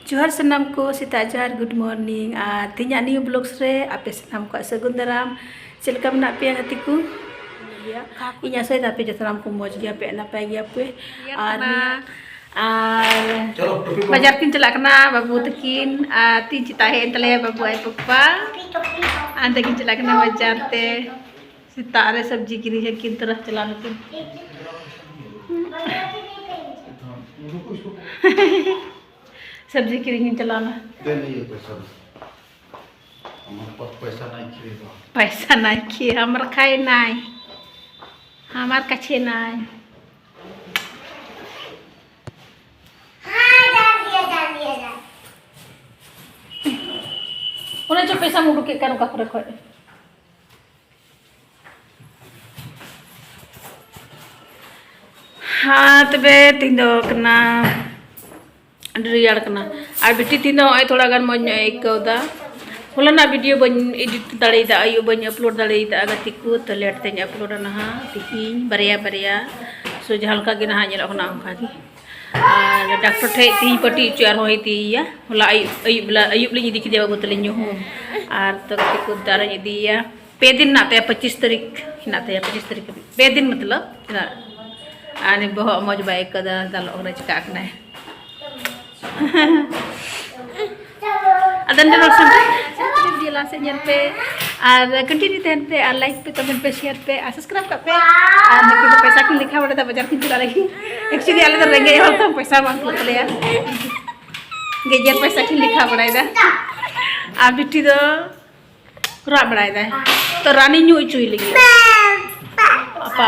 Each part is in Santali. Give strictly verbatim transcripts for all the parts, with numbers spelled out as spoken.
ᱡᱚᱦᱟᱨ ᱥᱟᱱᱟᱢ ᱠᱚ, ᱥᱮᱛᱟᱜ ᱡᱚᱦᱟᱨ, good morning᱾ ᱟᱨ ᱛᱮᱦᱮᱧᱟᱜ new vlogs ᱨᱮ ᱟᱯᱮ ᱥᱟᱱᱟᱢ ᱠᱚᱣᱟᱜ ᱥᱟᱹᱜᱩᱱ ᱫᱟᱨᱟᱢ᱾ ᱪᱮᱫ ᱞᱮᱠᱟ ᱢᱮᱱᱟᱜ ᱯᱮᱭᱟ ᱜᱟᱛᱮ ᱠᱚ? ᱤᱧ ᱟᱥᱟᱭᱮᱫᱟ ᱟᱯᱮ ᱡᱚᱛᱚ ᱥᱟᱱᱟᱢ ᱠᱚ ᱢᱚᱡᱽ ᱜᱮᱭᱟ ᱯᱮ, ᱱᱟᱯᱟᱭ ᱜᱮᱭᱟ ᱯᱮ᱾ ᱟᱨ ᱱᱤᱭᱟᱹ, ᱟᱨ ᱪᱚᱞᱚ, ᱴᱩᱯᱤ ᱠᱚ᱾ ᱵᱟᱡᱟᱨ ᱠᱤᱱ ᱪᱟᱞᱟᱜ ᱠᱟᱱᱟ ᱵᱟᱹᱵᱩ ᱛᱟᱹᱠᱤᱱ, ᱟᱨ ᱛᱤᱧ ᱪᱮᱛᱟ ᱦᱮᱡ ᱮᱱ ᱛᱟᱞᱮᱭᱟ ᱵᱟᱹᱵᱩ ᱟᱡ ᱯᱟᱯᱟ᱾ ᱟᱫᱚ ᱠᱤᱱ ᱪᱟᱞᱟᱜ ᱠᱟᱱᱟ ᱵᱟᱡᱟᱨ ᱛᱮ᱾ ᱥᱮᱛᱟᱜ ᱨᱮ ᱥᱚᱵᱽᱡᱤ ᱠᱤᱨᱤᱧ ᱟᱹᱠᱤᱱ ᱛᱚᱨᱟ ᱪᱟᱞᱟᱣ ᱱᱟᱠᱤᱱ᱾ ᱥᱚᱵᱽᱡᱤ ᱠᱤᱨᱤᱧ ᱤᱧ ᱪᱟᱞᱟᱣ ᱱᱟ᱾ दे नहीं है पैसा। हमारे पास पैसा नहीं खेलेगा। पैसा नहीं खे, हमारा खाए नहीं, हमार कछे नहीं। ᱚᱱᱮ ᱪᱚ ᱯᱚᱭᱥᱟᱢ ᱩᱰᱩᱠᱮᱫ ᱠᱟᱱ ᱚᱠᱟ ᱠᱚᱨᱮ ᱠᱷᱚᱡ? ᱦᱮᱸ, ᱛᱚᱵᱮ ᱛᱮᱦᱮᱧ ᱫᱚ ᱠᱟᱱᱟ, ᱟᱹᱰᱤ ᱨᱮᱭᱟᱲ ᱠᱟᱱᱟ᱾ ᱟᱨ ᱵᱤᱴᱤ ᱛᱮᱦᱮᱧ ᱫᱚ ᱱᱚᱜᱼᱚᱭ ᱛᱷᱚᱲᱟ ᱜᱟᱱ ᱢᱚᱡᱽ ᱧᱚᱜ ᱮ ᱟᱹᱭᱠᱟᱹᱣ ᱫᱟ᱾ ᱦᱚᱞᱟᱱᱟᱜ video ᱵᱟᱹᱧ edit ᱫᱟᱲᱮᱭᱟᱫᱟ, ᱟᱭᱩᱵ ᱵᱟᱹᱧ upload ᱫᱟᱲᱮᱭᱟᱫᱟ ᱜᱟᱛᱮ ᱠᱚ, ᱛᱚ late ᱛᱮᱧ upload ᱟ ᱱᱟᱦᱟᱜ ᱛᱮᱦᱮᱧ ᱵᱟᱨᱭᱟ ᱵᱟᱨᱭᱟ᱾ So ᱡᱟᱦᱟᱸ ᱞᱮᱠᱟ ᱜᱮ ᱱᱟᱦᱟᱜ ᱧᱮᱞᱚᱜ ᱠᱟᱱᱟ ᱚᱱᱠᱟ ᱜᱮ᱾ ᱟᱨ ᱰᱟᱠᱴᱚᱨ ᱴᱷᱮᱡ ᱛᱮᱦᱮᱧ ᱯᱟᱹᱴᱤ ᱦᱚᱪᱚ ᱟᱨᱦᱚᱸ ᱤᱫᱤᱭᱮᱭᱟ᱾ ᱦᱚᱞᱟ ᱟᱹᱭᱩᱵ, ᱟᱹᱭᱩᱵ ᱵᱮᱞᱟ, ᱟᱹᱭᱩᱵ ᱞᱤᱧ ᱤᱫᱤ ᱠᱮᱫᱮᱭᱟ ᱵᱟᱹᱵᱩ ᱛᱟᱹᱞᱤᱧ ᱧᱩᱦᱩᱢ᱾ ᱟᱨ ᱛᱚ ᱜᱟᱛᱮ ᱠᱚ ᱫᱟᱨᱮᱧ ᱤᱫᱤᱭᱮᱭᱟ᱾ ᱯᱮ ᱫᱤᱱ ᱢᱮᱱᱟᱜ ᱛᱟᱭᱟ, ᱯᱚᱸᱪᱤᱥ ᱛᱟᱹᱨᱤᱠᱷ ᱦᱮᱱᱟᱜ ᱛᱟᱭᱟ, ᱯᱚᱸᱪᱤᱥ ᱛᱟᱹᱨᱤᱠᱷ ᱦᱟᱹᱵᱤᱡ᱾ ᱯᱮ ᱫᱤᱱ ᱢᱚᱛᱞᱚᱵ ᱦᱮᱱᱟᱜ᱾ ᱟᱨ ᱩᱱᱤ ᱵᱚᱦᱚᱜ ᱢᱚᱡᱽ ᱵᱟᱭ ᱟᱹᱭᱠᱟᱹᱣ ᱫᱟ, ᱫᱟᱞᱚᱜ ᱠᱟᱱᱟ, ᱪᱤᱠᱟᱹᱜ ᱠᱟᱱᱟᱭ᱾ ᱟᱫᱚ ᱱᱚᱰᱮ ᱨᱚᱲ ᱥᱟᱱᱛᱟᱲ ᱡᱮᱞᱟ ᱥᱮᱫ ᱧᱮᱞ ᱯᱮ, ᱟᱨ continue ᱛᱟᱦᱮᱱ ᱯᱮ, ᱟᱨ like ᱯᱮ, comment ᱯᱮ, share ᱯᱮ, ᱟᱨ subscribe ᱠᱟᱜ ᱯᱮ᱾ ᱟᱨ ᱱᱩᱠᱤᱱ ᱫᱚ ᱯᱚᱭᱥᱟ ᱠᱤᱱ ᱞᱮᱠᱷᱟ ᱵᱟᱲᱟᱭᱮᱫᱟ, ᱵᱟᱡᱟᱨ ᱠᱤᱱ ᱪᱟᱞᱟᱜ ᱞᱟᱹᱜᱤᱫ᱾ Actually ᱟᱞᱮ ᱫᱚ ᱨᱮᱸᱜᱮᱡ ᱦᱚᱲ ᱛᱚ, ᱯᱚᱭᱥᱟ ᱵᱟᱝ ᱠᱩᱞᱟᱹᱜ ᱛᱟᱞᱮᱭᱟ᱾ ᱜᱮᱡᱮᱨ ᱯᱚᱭᱥᱟ ᱠᱤᱱ ᱞᱮᱠᱷᱟ ᱵᱟᱲᱟᱭᱮᱫᱟ᱾ ᱟᱨ ᱵᱤᱴᱤ ᱫᱚ ᱨᱟᱜ ᱵᱟᱲᱟᱭᱮᱫᱟᱭ᱾ ᱛᱚ ᱨᱟᱱᱤ ᱧᱩ ᱦᱚᱪᱚᱭ ᱞᱟᱹᱜᱤᱫ᱾ ᱯᱟᱯᱟ᱾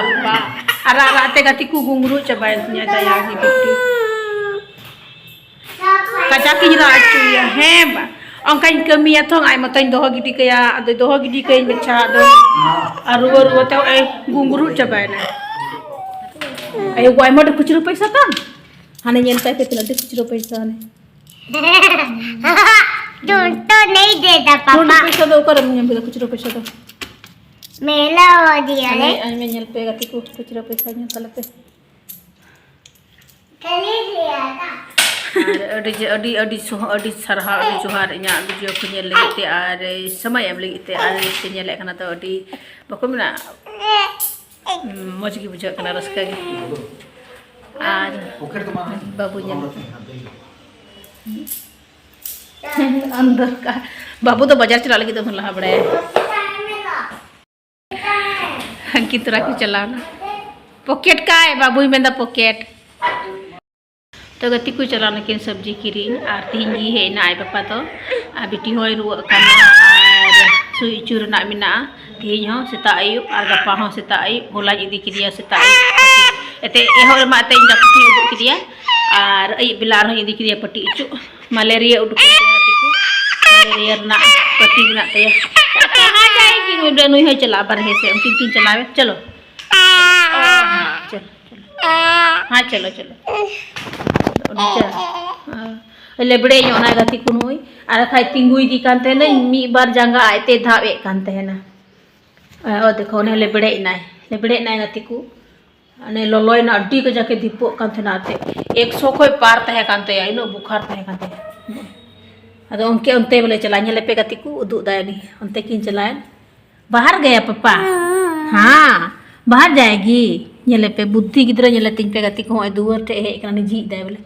ᱟᱨ ᱨᱟᱜ ᱨᱟᱜ ᱛᱮ ᱜᱟᱛᱮ ᱠᱚ ᱜᱩᱝᱨᱩᱜ ᱪᱟᱵᱟᱭᱮᱱ ᱛᱤᱧᱟ, ᱫᱟᱭᱟ ᱜᱮ ᱵᱤᱴᱤ᱾ ᱠᱟᱡᱟᱠ ᱤᱧ ᱨᱟᱜ ᱦᱚᱪᱚᱭᱮᱭᱟ, ᱦᱮᱸ ᱵᱟ᱾ ᱚᱱᱠᱟᱧ ᱠᱟᱹᱢᱤᱭᱟ ᱛᱚ, ᱟᱡ ᱢᱚᱛᱚᱧ ᱫᱚᱦᱚ ᱜᱤᱰᱤ ᱠᱟᱭᱟ, ᱟᱫᱚᱭ ᱫᱚᱦᱚ ᱜᱤᱰᱤ ᱠᱟᱹᱧ ᱵᱮᱪᱷᱟ, ᱟᱫᱚ ᱟᱨ ᱨᱩᱣᱟᱹ ᱨᱩᱣᱟᱹ ᱛᱮ ᱦᱚᱸᱜᱼᱚᱭ ᱜᱩᱝᱨᱩᱜ ᱪᱟᱵᱟᱭᱮᱱᱟ᱾ ᱟᱭᱳ ᱜᱚ, ᱟᱭᱢᱟ ᱰᱷᱮᱨ ᱠᱷᱩᱪᱨᱟᱹ ᱯᱚᱭᱥᱟ ᱛᱟᱢ᱾ ᱦᱟᱱᱮ ᱧᱮᱞ ᱛᱟᱭ ᱯᱮ ᱛᱤᱱᱟᱹᱜ ᱰᱷᱮᱨ ᱠᱷᱩᱪᱨᱟᱹ ᱯᱚᱭᱥᱟ ᱦᱟᱱᱮ᱾ ᱰᱷᱚᱱᱴᱚ ᱱᱮᱭ ᱫᱮᱫᱟ ᱯᱟᱯᱟ᱾ ᱰᱷᱚᱱᱴᱚ ᱯᱚᱭᱥᱟ ᱫᱚ ᱚᱠᱟᱨᱮᱢ ᱧᱟᱢ ᱠᱮᱫᱟ ᱠᱷᱩᱪᱨᱟᱹ ᱯᱚᱭᱥᱟ ᱫᱚ? ᱢᱮᱞᱟ ᱵᱟᱡᱟᱨ ᱨᱮ᱾ ᱦᱟᱱᱮ ᱟᱭᱢᱟ ᱧᱮᱞ ᱯᱮ ᱜᱟᱛᱮ ᱠᱚ, ᱠᱷᱩᱪᱨᱟᱹ ᱯᱚᱭᱥᱟ ᱧᱮᱞ ᱛᱟᱞᱮ ᱯᱮ᱾ ᱠᱷᱟᱹᱞᱤ ᱞᱟᱹᱭᱟ ᱫᱟ᱾ ᱟᱨ ᱟᱹᱰᱤ ᱡᱮ ᱟᱹᱰᱤ ᱟᱹᱰᱤ ᱥᱚᱦ- ᱟᱹᱰᱤ ᱥᱟᱨᱦᱟᱣ, ᱟᱹᱰᱤ ᱡᱚᱦᱟᱨ ᱤᱧᱟᱹᱜ ᱵᱷᱤᱰᱤᱭᱳ ᱠᱚ ᱧᱮᱞ ᱞᱟᱹᱜᱤᱫ ᱛᱮ ᱟᱨ ᱥᱚᱢᱚᱭ ᱮᱢ ᱞᱟᱹᱜᱤᱫ ᱛᱮ᱾ ᱟᱨ ᱯᱮ ᱧᱮᱞᱮᱫ ᱠᱟᱱᱟ ᱛᱚ, ᱟᱹᱰᱤ ᱵᱟᱠᱚ ᱢᱮᱱᱟ, ᱢᱚᱡᱽ ᱜᱮ ᱵᱩᱡᱷᱟᱹᱜ ᱠᱟᱱᱟ, ᱨᱟᱹᱥᱠᱟᱹ ᱜᱮ᱾ ᱟᱨ ᱵᱟᱹᱵᱩ ᱧᱮᱞ ᱟᱱᱫᱚᱨ ᱠᱟ ᱵᱟᱹᱵᱩ ᱫᱚ ᱵᱟᱡᱟᱨ ᱪᱟᱞᱟᱜ ᱞᱟᱹᱜᱤᱫ ᱫᱚ ᱞᱟᱦᱟ ᱵᱟᱲᱟᱭᱟ᱾ ᱟᱝᱠᱤᱛ ᱛᱚᱨᱟ ᱠᱚ ᱪᱟᱞᱟᱣᱱᱟ᱾ ᱯᱚᱠᱮᱴ ᱠᱟᱭ ᱵᱟᱹᱵᱩᱭ ᱢᱮᱱᱫᱟ ᱯᱚᱠᱮᱴ᱾ ᱛᱚ ᱜᱟᱛᱮ ᱠᱚ ᱪᱟᱞᱟᱣ ᱱᱟᱠᱤᱱ ᱥᱚᱵᱽᱡᱤ ᱠᱤᱨᱤᱧ, ᱟᱨ ᱛᱤᱦᱤᱧ ᱜᱮ ᱦᱮᱡ ᱮᱱᱟ ᱟᱡ ᱵᱟᱵᱟ ᱫᱚ᱾ ᱟᱨ ᱵᱤᱴᱤ ᱦᱚᱸᱭ ᱨᱩᱣᱟᱹᱜ ᱠᱟᱱᱟ, ᱟᱨ ᱥᱩᱭ ᱚᱪᱚ ᱨᱮᱱᱟᱜ ᱢᱮᱱᱟᱜᱼᱟ ᱛᱤᱦᱤᱧ ᱦᱚᱸ ᱥᱮᱛᱟᱜ ᱟᱹᱭᱩᱵ, ᱟᱨ ᱜᱟᱯᱟ ᱦᱚᱸ ᱥᱮᱛᱟᱜ ᱟᱹᱭᱩᱵ᱾ ᱦᱚᱞᱟᱧ ᱤᱫᱤ ᱠᱮᱫᱮᱭᱟ ᱥᱮᱛᱟᱜ ᱟᱹᱭᱩᱵ ᱯᱟᱹᱴᱤ, ᱮᱛᱮ ᱮᱦᱚᱵ ᱨᱮᱢᱟ ᱮᱛᱮ ᱤᱧ ᱰᱟᱠᱛᱚᱨ ᱴᱷᱮᱱ ᱤᱧ ᱩᱫᱩᱜ ᱠᱮᱫᱮᱭᱟ, ᱟᱨ ᱟᱹᱭᱩᱵ ᱵᱮᱞᱟ ᱟᱨᱦᱚᱸᱧ ᱤᱫᱤ ᱠᱮᱫᱮᱭᱟ ᱯᱟᱹᱴᱤ ᱚᱪᱚ᱾ ᱢᱟᱞᱮᱨᱤᱭᱟ ᱩᱰᱩᱠ ᱮᱱ ᱛᱟᱭᱟ ᱜᱟᱛᱮ ᱠᱚ, ᱢᱟᱞᱮᱨᱤᱭᱟ ᱨᱮᱱᱟᱜ ᱯᱟᱹᱴᱤ ᱢᱮᱱᱟᱜ ᱛᱟᱭᱟ᱾ ᱠᱟᱦᱟᱸ ᱡᱟᱭᱮᱜᱤ ᱱᱩᱭ ᱫᱚ, ᱱᱩᱭ ᱦᱚᱸᱭ ᱪᱟᱞᱟᱜᱼᱟ ᱵᱟᱨᱦᱮ ᱥᱮᱫ, ᱩᱱᱠᱤᱱ ᱠᱤᱱ ᱪᱟᱞᱟᱣᱮᱱ᱾ ᱪᱚᱞᱚ, ᱦᱮᱸ, ᱪᱚᱞᱚ, ᱪᱚᱞᱚ᱾ ᱦᱮᱸ, ᱪᱚᱞᱚ, ᱪᱚᱞᱚ᱾ ᱩᱱᱤ ᱪᱚᱞᱚ᱾ ᱦᱮᱸ᱾ ᱞᱮᱵᱲᱮ ᱧᱚᱜ ᱱᱟᱭ ᱜᱟᱛᱮ ᱠᱚ ᱱᱩᱭ᱾ ᱟᱨ ᱵᱟᱠᱷᱟᱡ ᱛᱤᱸᱜᱩ ᱤᱫᱤ ᱠᱟᱱ ᱛᱟᱦᱮᱱᱟᱹᱧ, ᱢᱤᱫ ᱵᱟᱨ ᱡᱟᱸᱜᱟ ᱟᱡᱛᱮ ᱫᱷᱟᱵ ᱮᱫ ᱠᱟᱱ ᱛᱟᱦᱮᱱᱟ᱾ ᱚ, ᱫᱮᱠᱷᱚ, ᱚᱱᱮ ᱞᱮᱵᱲᱮ ᱮᱱᱟᱭ, ᱞᱮᱵᱲᱮ ᱮᱱᱟᱭ ᱜᱟᱛᱮ ᱠᱚ᱾ ᱚᱱᱮ ᱞᱚᱞᱚᱭᱮᱱᱟ, ᱟᱹᱰᱤ ᱠᱟᱡᱟᱠ ᱮ ᱫᱷᱤᱯᱟᱹᱜ ᱠᱟᱱ ᱛᱟᱦᱮᱱᱟ ᱮᱱᱛᱮ᱾ ᱮᱠᱥᱚ ᱠᱷᱚᱡ ᱯᱟᱨ ᱛᱟᱦᱮᱸ ᱠᱟᱱ ᱛᱟᱭᱟ, ᱤᱱᱟᱹᱜ ᱵᱩᱠᱷᱟᱨ ᱛᱟᱦᱮᱸ ᱠᱟᱱ ᱛᱟᱭᱟ᱾ ᱟᱫᱚ ᱚᱱᱠᱮ ᱚᱱᱛᱮ ᱵᱚᱞᱮ ᱪᱟᱞᱟᱜ, ᱧᱮᱞᱮ ᱯᱮ ᱜᱟᱛᱮ ᱠᱚ, ᱩᱫᱩᱜ ᱫᱟᱭ ᱩᱱᱤ, ᱚᱱᱛᱮ ᱠᱤᱱ ᱪᱟᱞᱟᱣᱮᱱ᱾ ᱵᱟᱦᱟᱨ ᱜᱟᱭᱟ ᱯᱟᱯᱟ? ᱦᱮᱸ, ᱵᱟᱦᱟᱨ ᱡᱟᱭᱮᱜᱤ᱾ ᱧᱮᱞᱮ ᱯᱮ, ᱵᱩᱫᱽᱫᱷᱤ ᱜᱤᱫᱽᱨᱟᱹ, ᱧᱮᱞᱮ ᱛᱤᱧ ᱯᱮ ᱜᱟᱛᱮ ᱠᱚ, ᱦᱚᱸᱜᱼᱚᱭ ᱫᱩᱣᱟᱹᱨ ᱴᱷᱮᱡ ᱦᱮᱡ ᱠᱟᱱᱟ, ᱩᱱᱤ ᱡᱷᱤᱡ ᱫᱟᱭ ᱵᱚᱞᱮ᱾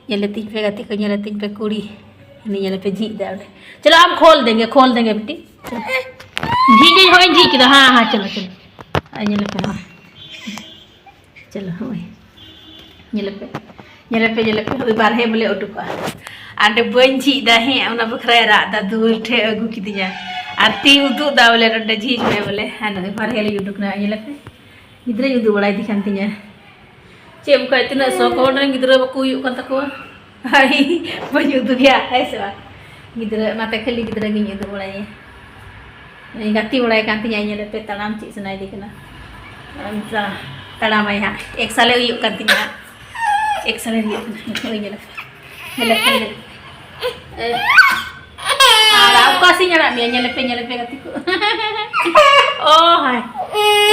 ᱧᱮᱞᱮ ᱛᱤᱧ ᱯᱮ ᱜᱟᱛᱮ ᱠᱚ, ᱧᱮᱞᱮ ᱛᱤᱧ ᱯᱮ ᱠᱩᱲᱤ᱾ ᱩᱱᱤ ᱧᱮᱞᱮ ᱯᱮ ᱡᱷᱤᱡ ᱫᱟᱭ ᱵᱚᱞᱮ᱾ ᱪᱚᱞᱚ, ᱟᱢ ᱠᱷᱳᱞ ᱫᱮᱸᱜᱮ, ᱠᱷᱳᱞ ᱫᱮᱸᱜᱮ ᱵᱤᱴᱤ᱾ ᱪᱚᱞᱚ᱾ ᱡᱷᱤᱡ ᱫᱟᱹᱧ, ᱦᱚᱸᱜᱼᱚᱭ ᱡᱷᱤᱡ ᱠᱮᱫᱟ᱾ ᱦᱮᱸ, ᱦᱮᱸ, ᱪᱚᱞᱚ, ᱪᱚᱞᱚ᱾ ᱟᱨ ᱧᱮᱞᱮ ᱯᱮ, ᱦᱚᱸᱜᱼᱚᱭ᱾ ᱪᱚᱞᱚ, ᱦᱚᱸᱜᱼᱚᱭ᱾ ᱧᱮᱞᱮ ᱯᱮ, ᱧᱮᱞᱮ ᱯᱮ, ᱧᱮᱞᱮ ᱯᱮ, ᱦᱚᱸᱜᱼᱚᱭ ᱵᱟᱨᱦᱮ ᱵᱚᱞᱮ ᱩᱰᱩᱠᱚᱜᱼᱟ᱾ ᱟᱨ ᱚᱸᱰᱮ ᱵᱟᱹᱧ ᱡᱷᱤᱡ ᱫᱟ, ᱦᱮᱸ, ᱚᱱᱟ ᱵᱟᱠᱷᱨᱟᱭ ᱨᱟᱜ ᱫᱟ, ᱫᱩᱣᱟᱹᱨ ᱴᱷᱮᱡ ᱟᱹᱜᱩ ᱠᱤᱫᱤᱧᱟ᱾ ᱟᱨ ᱛᱤ ᱩᱫᱩᱜ ᱫᱟ ᱵᱚᱞᱮ, ᱱᱚᱸᱰᱮ ᱡᱷᱤᱡ ᱢᱮ ᱵᱚᱞᱮ᱾ ᱦᱮᱸ, ᱱᱚᱜᱼᱚᱭ ᱵᱟᱨᱦᱮ ᱞᱤᱧ ᱩᱰᱩᱠ ᱱᱟ, ᱧᱮᱞᱮ ᱯᱮ᱾ ᱜᱤᱫᱽᱨᱟᱹᱧ ᱩᱫᱩᱜ ᱵᱟᱲᱟᱭ ᱫᱤ ᱠᱟᱱ ᱛᱤᱧᱟ᱾ ᱪᱮᱫ ᱮᱢ ᱠᱷᱟᱡ, ᱛᱤᱱᱟᱹᱜ ᱥᱚᱠ ᱦᱚᱲ ᱨᱮᱱ ᱜᱤᱫᱽᱨᱟᱹ ᱵᱟᱠᱚ ᱦᱩᱭᱩᱜ ᱠᱟᱱ ᱛᱟᱠᱚᱣᱟ᱾ ᱟᱭ, ᱵᱟᱹᱧ ᱩᱫᱩᱜᱮᱭᱟ, ᱦᱮᱸ ᱥᱮ ᱵᱟᱝ? ᱜᱤᱫᱽᱨᱟᱹ ᱢᱟᱛᱮ ᱠᱷᱟᱹᱞᱤ ᱜᱤᱫᱽᱨᱟᱹ ᱜᱤᱧ ᱩᱫᱩᱜ ᱵᱟᱲᱟᱭᱟ᱾ ᱤᱧ ᱜᱟᱛᱮ ᱵᱟᱲᱟᱭ ᱠᱟᱱ ᱛᱤᱧᱟᱹ, ᱧᱮᱞᱮ ᱯᱮ, ᱛᱟᱲᱟᱢ ᱪᱮᱫ ᱥᱟᱱᱟᱭᱮᱫᱮ ᱠᱟᱱᱟ᱾ ᱟᱢ ᱛᱟ-, ᱛᱟᱲᱟᱢᱟᱭ ᱦᱟᱸᱜ᱾ ᱮᱠ ᱥᱟᱞᱮ ᱦᱩᱭᱩᱜ ᱠᱟᱱ ᱛᱤᱧᱟ ᱦᱟᱸᱜ᱾ ᱮᱠ ᱥᱟᱞᱮ ᱦᱩᱭᱩᱜ ᱠᱟᱱᱟ᱾ ᱦᱳᱭ, ᱧᱮᱞᱮ ᱯᱮ᱾ ᱧᱮᱞᱮ ᱯᱮ, ᱧᱮᱞᱮ ᱯᱮ᱾ ᱮ, ᱟᱨ ᱚᱠᱟ ᱥᱮᱫ ᱤᱧ ᱟᱲᱟᱜ ᱢᱮᱭᱟ? ᱧᱮᱞᱮ ᱯᱮ, ᱧᱮᱞᱮ ᱯᱮ, ᱜᱟᱛᱮ ᱠᱚ᱾ ᱚ, ᱦᱟᱭ᱾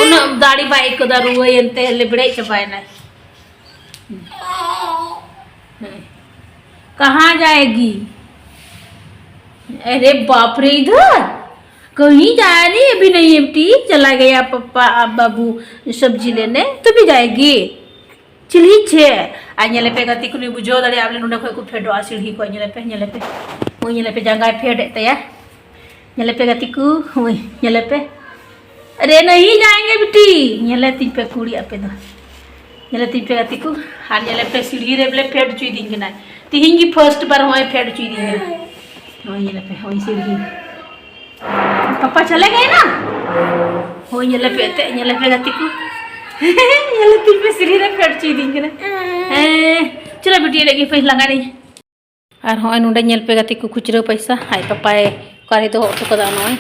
ᱩᱱᱟᱹᱜ ᱫᱟᱲᱮ ᱵᱟᱭ ᱟᱹᱭᱠᱟᱹᱣ ᱫᱟ, ᱨᱩᱣᱟᱹᱭᱮᱱ ᱛᱮ ᱞᱮᱵᱲᱮᱡ ᱪᱟᱵᱟᱭᱮᱱᱟᱭ᱾ ᱦᱮᱸ᱾ कहाँ जाएगी? अरे बाप रे, इधर कहीं जाया नहीं, अभी नहीं है बेटी, चला गया पापा, अब बाबू सब्जी लेने, तो भी जाएगी। ᱪᱤᱞᱤ ᱪᱮ? ᱟᱨ ᱧᱮᱞᱮᱯᱮ ᱜᱟᱛᱮ ᱠᱚ, ᱱᱩᱭ ᱵᱩᱡᱷᱟᱹᱣ ᱫᱟᱲᱮᱭᱟᱜᱼᱟ ᱵᱚᱞᱮ ᱱᱚᱸᱰᱮ ᱠᱷᱚᱡ ᱠᱚ ᱯᱷᱮᱰᱚᱜᱼᱟ ᱥᱤᱲᱦᱤ ᱠᱷᱚᱡ᱾ ᱧᱮᱞᱮᱯᱮ, ᱧᱮᱞᱮᱯᱮ, ᱦᱳᱭ ᱧᱮᱞᱮᱯᱮ, ᱡᱟᱸᱜᱟᱭ ᱯᱷᱮᱰ ᱮᱫ ᱛᱟᱭᱟ᱾ ᱧᱮᱞᱮᱯᱮ ᱜᱟᱛᱮ ᱠᱚ, ᱦᱳᱭ ᱧᱮᱞᱮᱯᱮ᱾ ᱟᱨᱮ ᱱᱟᱦᱤ ᱡᱟᱭᱮᱸᱜᱮ ᱵᱤᱴᱤ᱾ ᱧᱮᱞᱮ ᱛᱤᱧ ᱯᱮ ᱠᱩᱲᱤ ᱟᱯᱮ ᱫᱚ᱾ ᱧᱮᱞᱮ ᱛᱤᱧ ᱯᱮ ᱜᱟᱛᱮ ᱠᱚ᱾ ᱟᱨ ᱧᱮᱞᱮᱯᱮ ᱥᱤᱲᱦᱤ ᱨᱮ ᱵᱚᱞᱮ ᱯᱷᱮᱰ ᱦᱚᱪᱚᱭᱤᱫᱤᱧ ᱠᱟᱱᱟᱭ᱾ ᱛᱤᱦᱤᱧ ᱜᱮ ᱯᱷᱟᱥᱴ ᱵᱟᱨ ᱦᱚᱸᱜᱼᱚᱭ ᱯᱷᱮᱰ ᱦᱚᱪᱚᱭᱤᱫᱤᱧ ᱠᱟᱱᱟᱭ᱾ ᱦᱳᱭ ᱧᱮᱞᱮᱯᱮ, ᱦᱳᱭ ᱥᱤᱲᱦᱤ᱾ ᱯᱟᱯᱟ ᱪᱟᱞᱮ ᱜᱮ ᱱᱟ? ᱦᱳᱭ ᱧᱮᱞᱮᱯᱮ ᱮᱱᱛᱮ, ᱧᱮᱞᱮᱯᱮ ᱜᱟᱛᱮ ᱠᱚ᱾ ᱧᱮᱞᱮ ᱛᱤᱧ ᱯᱮ ᱥᱤᱲᱦᱤ ᱨᱮ ᱯᱷᱮᱰ ᱦᱚᱪᱚᱭᱤᱫᱤᱧ ᱠᱟᱱᱟᱭ᱾ ᱦᱮᱸ, ᱪᱚᱞᱚ ᱵᱤᱴᱤ ᱮᱱᱮᱡ ᱜᱮ ᱯᱮ ᱞᱟᱸᱜᱟ ᱱᱟᱹᱧ᱾ ᱟᱨ ᱦᱚᱸᱜᱼᱚᱭ ᱱᱚᱰᱮ ᱧᱮᱞ ᱯᱮ ᱜᱟᱛᱮ ᱠᱚ, ᱠᱷᱩᱪᱨᱟᱹ ᱯᱚᱭᱥᱟ ᱟᱡ ᱯᱟᱯᱟᱭ ᱚᱠᱟᱨᱮ ᱫᱚᱦᱚ ᱦᱚᱴᱚ ᱠᱟᱫᱟ ᱱᱚᱜᱼᱚᱭ᱾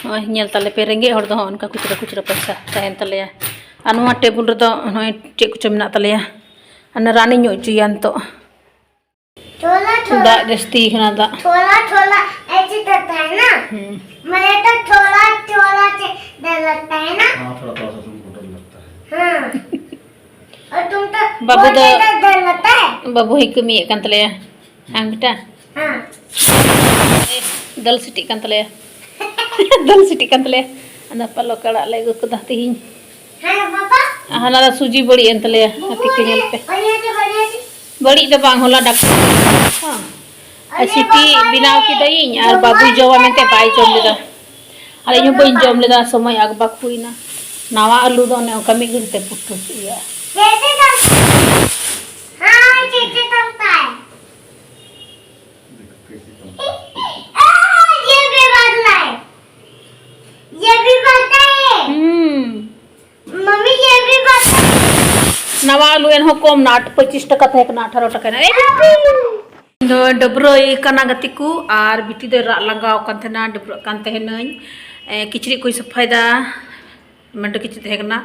ᱱᱚᱜᱼᱚᱭ ᱧᱮᱞ ᱛᱟᱞᱮ ᱯᱮ, ᱨᱮᱸᱜᱮᱡ ᱦᱚᱲ ᱫᱚ ᱦᱚᱸᱜᱼᱚ ᱱᱚᱝᱠᱟ ᱠᱷᱩᱪᱨᱟᱹ ᱠᱷᱩᱪᱨᱟᱹ ᱯᱚᱭᱥᱟ ᱛᱟᱦᱮᱱ ᱛᱟᱞᱮᱭᱟ᱾ ᱟᱨ ᱱᱚᱣᱟ ᱴᱮᱵᱩᱞ ᱨᱮᱫᱚ ᱱᱚᱜᱼᱚᱭ ᱪᱮᱫ ᱠᱚᱪᱚ ᱢᱮᱱᱟᱜ ᱛᱟᱞᱮᱭᱟ᱾ ᱟᱨ ᱨᱟᱱᱤᱧ ᱧᱩ ᱦᱚᱪᱚᱭᱟ ᱱᱤᱛᱚᱜ᱾ थोड़ा थोड़ा। ᱫᱟᱜ ᱡᱟᱹᱥᱛᱤ ᱠᱟᱱᱟ ᱫᱟᱜ᱾ थोड़ा थोड़ा ऐसे करता है ना। हम्म। मैंने तो थोड़ा थोड़ा से डर लगता है ना। हाँ, थोड़ा थोड़ा सा तुमको डर लगता है। हाँ। और तुम तो ᱵᱟᱹᱵᱩ ᱫᱚ ᱵᱟᱹᱵᱩ ᱦᱚᱸᱭ ᱠᱟᱹᱢᱤᱭᱮᱫ ᱠᱟᱱ ᱛᱟᱞᱮᱭᱟ᱾ ᱦᱮᱸ ᱵᱮᱴᱟ? ᱦᱮᱸ᱾ ᱫᱟᱹᱞ ᱥᱤᱴᱤᱜ ᱠᱟᱱ ᱛᱟᱞᱮᱭᱟ᱾ ᱫᱟᱹᱞ ᱥᱤᱴᱤᱜ ᱠᱟᱱ ᱛᱟᱞᱮᱭᱟ᱾ ᱟᱫᱚ ᱯᱟᱞᱚᱠ ᱟᱲᱟᱜ ᱞᱮ ᱟᱹᱜᱩ ᱠᱟᱫᱟ ᱛᱤᱦᱤᱧ᱾ ᱦᱮᱸ ᱵᱟᱵᱟ᱾ ᱦᱟᱱᱟ ᱫᱚ ᱥᱩᱡᱤ ᱵᱟᱹᱲᱤᱡ ᱮᱱ ᱛᱟᱞᱮᱭᱟ᱾ ᱜᱟᱛᱮ ᱠᱚ ᱧᱮᱞ ᱯᱮ᱾ ᱵᱟᱹᱲᱤᱡ ᱫᱚ ᱵᱟᱝ, ᱦᱚᱞᱟ ᱰᱟᱠᱛᱟᱨ ᱦᱚᱸ ᱟᱨ ᱥᱤᱴᱤ ᱵᱮᱱᱟᱣ ᱠᱤᱫᱟᱹᱧ ᱟᱨ ᱵᱟᱹᱵᱩᱭ ᱡᱚᱢᱟ ᱢᱮᱱᱛᱮ ᱵᱟᱭ ᱡᱚᱢ ᱞᱮᱫᱟ᱾ ᱟᱨ ᱤᱧ ᱦᱚᱸ ᱵᱟᱹᱧ ᱡᱚᱢ ᱞᱮᱫᱟ, ᱥᱚᱢᱚᱭ ᱟᱠᱵᱟᱠ ᱦᱩᱭᱱᱟ᱾ ᱱᱟᱣᱟ ᱟᱹᱞᱩ ᱫᱚ ᱚᱱᱮ ᱚᱱᱠᱟ ᱢᱤᱫ ᱜᱷᱟᱹᱲᱤᱡ ᱛᱮ ᱯᱩᱴᱩᱥ ᱤᱭᱟᱹᱜᱼᱟ᱾ हाँ, कैसे करता है? ये भी बदला है। ये भी बदला है। हम्म। मम्मी, ये भी बदला है। ᱱᱟᱣᱟ ᱟᱹᱞᱩ ᱮᱱᱦᱚᱸ ᱠᱚᱢ ᱱᱟ, ᱯᱚᱸᱪᱤᱥ ᱴᱟᱠᱟ ᱛᱟᱦᱮᱸ ᱠᱟᱱᱟ, ᱟᱴᱷᱟᱨᱚ ᱴᱟᱠᱟ ᱮᱱᱟ᱾ ᱮ ᱵᱤᱴᱤ! ᱤᱧ ᱫᱚ ᱰᱟᱹᱵᱽᱨᱟᱹᱭ ᱠᱟᱱᱟ ᱜᱟᱛᱮ ᱠᱚ, ᱟᱨ ᱵᱤᱴᱤ ᱫᱚᱭ ᱨᱟᱜ ᱞᱟᱸᱜᱟᱣ ᱟᱠᱟᱱ ᱛᱟᱦᱮᱱᱟ, ᱰᱟᱹᱵᱽᱨᱟᱹᱜ ᱠᱟᱱ ᱛᱟᱦᱮᱱᱟᱹᱧ᱾ ᱮ, ᱠᱤᱪᱨᱤᱡ ᱠᱚᱧ ᱥᱟᱯᱷᱟᱭᱮᱫᱟ᱾ ᱢᱟᱱᱮ ᱠᱤᱪᱨᱤᱡ ᱛᱟᱦᱮᱸ ᱠᱟᱱᱟ,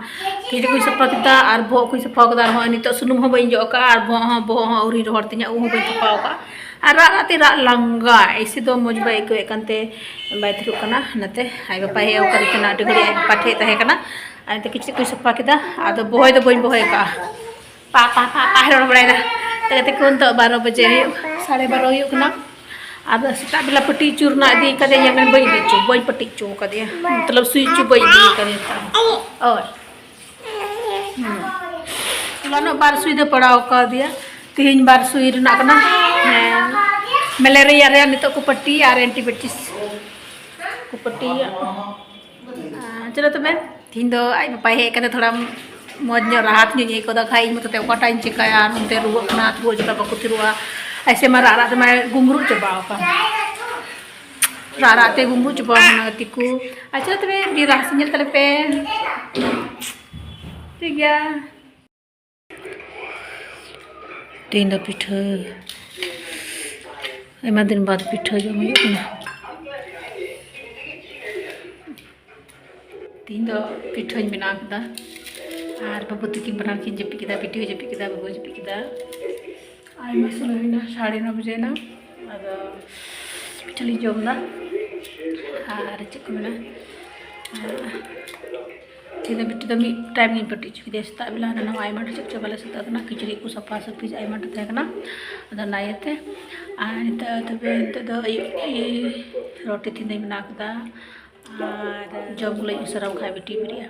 ᱠᱤᱪᱨᱤᱡ ᱠᱚᱧ ᱥᱟᱯᱷᱟ ᱠᱮᱫᱟ ᱟᱨ ᱵᱚᱦᱚᱜ ᱠᱚᱧ ᱥᱟᱯᱷᱟ ᱠᱟᱫᱟ᱾ ᱟᱨ ᱦᱚᱸᱜᱼᱚᱭ ᱱᱤᱛᱚᱜ ᱥᱩᱱᱩᱢ ᱦᱚᱸ ᱵᱟᱹᱧ ᱚᱡᱚᱜ ᱟᱠᱟᱫᱼᱟ ᱟᱨ ᱵᱚᱦᱚᱜ ᱦᱚᱸ, ᱵᱚᱦᱚᱜ ᱦᱚᱸ ᱟᱹᱣᱨᱤᱧ ᱨᱚᱦᱚᱲ ᱛᱤᱧᱟ, ᱩᱵ ᱦᱚᱸ ᱵᱟᱹᱧ ᱥᱟᱯᱷᱟ ᱟᱠᱟᱫᱼᱟ᱾ ᱟᱨ ᱨᱟᱜ ᱨᱟᱜ ᱛᱮ ᱨᱟᱜ ᱞᱟᱸᱜᱟ, ᱮᱭᱥᱮ ᱫᱚ ᱢᱚᱡᱽ ᱵᱟᱭ ᱟᱹᱭᱠᱟᱹᱣᱮᱫ ᱠᱟᱱᱛᱮ ᱵᱟᱭ ᱛᱷᱤᱨᱚᱜ ᱠᱟᱱᱟ᱾ ᱚᱱᱟᱛᱮ ᱟᱡ ᱵᱟᱵᱟᱭ ᱦᱮᱡ ᱟᱠᱟᱱ ᱛᱟᱦᱮᱱᱟ, ᱟᱹᱰᱤ ᱜᱷᱟᱹᱲᱤᱡ ᱟᱡ ᱵᱟᱵᱟ ᱴᱷᱮᱡ ᱛᱟᱦᱮᱸ ᱠᱟᱱᱟ᱾ ᱟᱨ ᱱᱤᱛᱚᱜ ᱠᱤᱪᱨᱤᱡ ᱠᱚᱧ ᱥᱟᱯᱷᱟ ᱠᱮᱫᱟ, ᱟᱫᱚ ᱵᱚᱦᱚᱭ ᱫᱚ ᱵᱟᱹᱧ ᱵᱚᱦᱚᱭ ᱟᱠᱟᱫᱼᱟ᱾ ᱯᱟ ᱯᱟ ᱯᱟ ᱯᱟ ᱨᱚᱲ ᱵᱟᱲᱟᱭᱮᱫᱟ᱾ ᱜᱟᱛᱮ ᱠᱚ, ᱱᱤᱛᱚᱜ ᱵᱟᱨᱚ ᱵᱟᱡᱮ ᱦᱩᱭᱩᱜ, ᱥᱟᱲᱮ ᱵᱟᱨᱚ ᱦᱩᱭᱩᱜ ᱠᱟᱱᱟ᱾ ᱟᱫᱚ ᱥᱮᱛᱟᱜ ᱵᱮᱞᱟ ᱯᱟᱹᱴᱤ ᱦᱚᱪᱚ ᱨᱮᱱᱟᱜ ᱤᱫᱤ ᱠᱟᱫᱮᱭᱟ, ᱢᱮᱱ ᱵᱟᱹᱧ ᱤᱫᱤ ᱦᱚᱪᱚ, ᱵᱟᱹᱧ ᱯᱟᱹᱴᱤ ᱦᱚᱪᱚ ᱠᱟᱫᱮᱭᱟ, ᱢᱚᱛᱞᱚᱵ ᱥᱩᱭ ᱦᱚᱪᱚ ᱵᱟᱹᱧ ᱤᱫᱤ ᱠᱟᱫᱮᱭᱟ᱾ ᱳᱭ᱾ ᱦᱩᱸ᱾ ᱦᱚᱞᱟᱱᱚᱜ ᱵᱟᱨ ᱥᱩᱭ ᱫᱚ ᱯᱟᱲᱟᱣ ᱠᱟᱣᱫᱮᱭᱟ, ᱛᱮᱦᱮᱧ ᱵᱟᱨ ᱥᱩᱭ ᱨᱮᱱᱟᱜ ᱠᱟᱱᱟ᱾ ᱦᱮᱸ, ᱢᱮᱞᱮᱨᱤᱭᱟ ᱨᱮᱭᱟᱜ ᱱᱤᱛᱚᱜ ᱠᱚ ᱯᱟᱹᱴᱤᱭᱟ ᱟᱨ ᱮᱱᱴᱤᱵᱟᱭᱳᱴᱤᱠᱥ ᱠᱚ ᱯᱟᱹᱴᱤᱭᱟ᱾ ᱟᱨ ᱪᱚᱞᱚ ᱛᱚᱵᱮ, ᱛᱮᱦᱮᱧ ᱫᱚ ᱟᱡ ᱵᱟᱵᱟᱭ ᱦᱮᱡ ᱠᱟᱛᱮ ᱛᱷᱚᱲᱟ ᱢᱚᱡᱽ ᱧᱚᱜ ᱨᱟᱦᱟᱛ ᱧᱚᱜ ᱤᱧ ᱟᱹᱭᱠᱟᱹᱣ ᱫᱟ᱾ ᱠᱷᱟᱡ ᱤᱧ ᱢᱚᱛᱚ ᱛᱮ ᱚᱠᱟᱴᱟᱜ ᱤᱧ ᱪᱤᱠᱟᱹᱭᱟ, ᱟᱨ ᱱᱚᱛᱮ ᱨᱩᱣᱟᱹᱜ ᱠᱟᱱᱟ, ᱨᱩᱣᱟᱹᱜ ᱡᱚᱠᱷᱚᱱ ᱵᱟᱠᱚ ᱛᱷᱤᱨᱚᱜᱼᱟ᱾ ᱟᱭᱥᱮ ᱢᱟ ᱨᱟᱜ ᱨᱟᱜ ᱛᱮᱢᱟ ᱜᱩᱢᱨᱩᱜ ᱪᱟᱵᱟᱣ ᱟᱠᱟᱱ, ᱨᱟᱜ ᱨᱟᱜ ᱛᱮ ᱜᱩᱢᱨᱩᱜ ᱪᱟᱵᱟᱣ ᱟᱠᱟᱱᱟ ᱜᱟᱛᱮ ᱠᱚ᱾ ᱟᱪᱪᱷᱟ ᱛᱚᱵᱮ, ᱟᱹᱰᱤ ᱨᱟᱦᱟᱥ ᱧᱮᱞ ᱛᱟᱞᱮ ᱯᱮ᱾ ᱴᱷᱤᱠ ᱜᱮᱭᱟ᱾ ᱛᱮᱦᱮᱧ ᱫᱚ ᱯᱤᱴᱷᱟᱹ, ᱟᱭᱢᱟ ᱫᱤᱱ ᱵᱟᱫᱽ ᱯᱤᱴᱷᱟᱹ ᱡᱚᱢ ᱦᱩᱭᱩᱜ ᱠᱟᱱᱟ᱾ ᱛᱮᱦᱮᱧ ᱫᱚ ᱯᱤᱴᱷᱟᱹᱧ ᱵᱮᱱᱟᱣ ᱠᱮᱫᱟ, ᱟᱨ ᱵᱟᱹᱵᱩ ᱛᱟᱹᱠᱤᱱ ᱵᱟᱱᱟᱨ ᱠᱤᱱ ᱡᱟᱹᱯᱤᱫ ᱠᱮᱫᱟ, ᱵᱤᱴᱤ ᱦᱚᱸ ᱡᱟᱹᱯᱤᱫ ᱠᱮᱫᱟ, ᱵᱟᱹᱵᱩ ᱦᱚᱸ ᱡᱟᱹᱯᱤᱫ ᱠᱮᱫᱟ᱾ ᱟᱭᱢᱟ ᱥᱚᱢᱚᱭ ᱦᱩᱭᱱᱟ, ᱥᱟᱲᱮ ᱱᱚ ᱵᱟᱡᱮᱭᱮᱱᱟ᱾ ᱟᱫᱚ ᱯᱤᱴᱷᱟᱹ ᱞᱤᱧ ᱡᱚᱢ ᱮᱫᱟ᱾ ᱟᱨ ᱪᱮᱫ ᱠᱚ ᱢᱮᱱᱟ, ᱛᱮᱦᱮᱧ ᱫᱚ ᱵᱤᱴᱤ ᱫᱚ ᱢᱤᱫ ᱴᱟᱭᱤᱢ ᱜᱤᱧ ᱯᱟᱹᱴᱤ ᱦᱚᱪᱚ ᱠᱮᱫᱮᱭᱟ᱾ ᱥᱮᱛᱟᱜ ᱵᱮᱞᱟ ᱦᱟᱱᱟ ᱱᱟᱣᱟ ᱟᱭᱢᱟ ᱰᱷᱮᱨ ᱪᱮᱫ ᱪᱚ ᱵᱟᱞᱮ ᱥᱟᱹᱛ ᱟᱠᱟᱱᱟ, ᱠᱤᱪᱨᱤᱡ ᱠᱚ ᱥᱟᱯᱷᱟ ᱥᱟᱹᱯᱷᱤ ᱟᱭᱢᱟ ᱰᱷᱮᱨ ᱛᱟᱦᱮᱸ ᱠᱟᱱᱟ, ᱟᱫᱚ ᱚᱱᱟ ᱤᱭᱟᱹᱛᱮ᱾ ᱟᱨ ᱱᱤᱛᱚᱜ ᱛᱚᱵᱮ ᱱᱤᱛᱚᱜ ᱫᱚ ᱟᱹᱭᱩᱵ ᱜᱮ ᱨᱩᱴᱤ ᱛᱮᱦᱮᱧ ᱫᱚᱧ ᱵᱮᱱᱟᱣ ᱠᱮᱫᱟ, ᱟᱨ ᱡᱚᱢ ᱠᱚᱞᱮ ᱩᱥᱟᱹᱨᱟ ᱵᱟᱠᱷᱟᱡ ᱵᱤᱴᱤ ᱵᱮᱨᱮᱫᱼᱟ᱾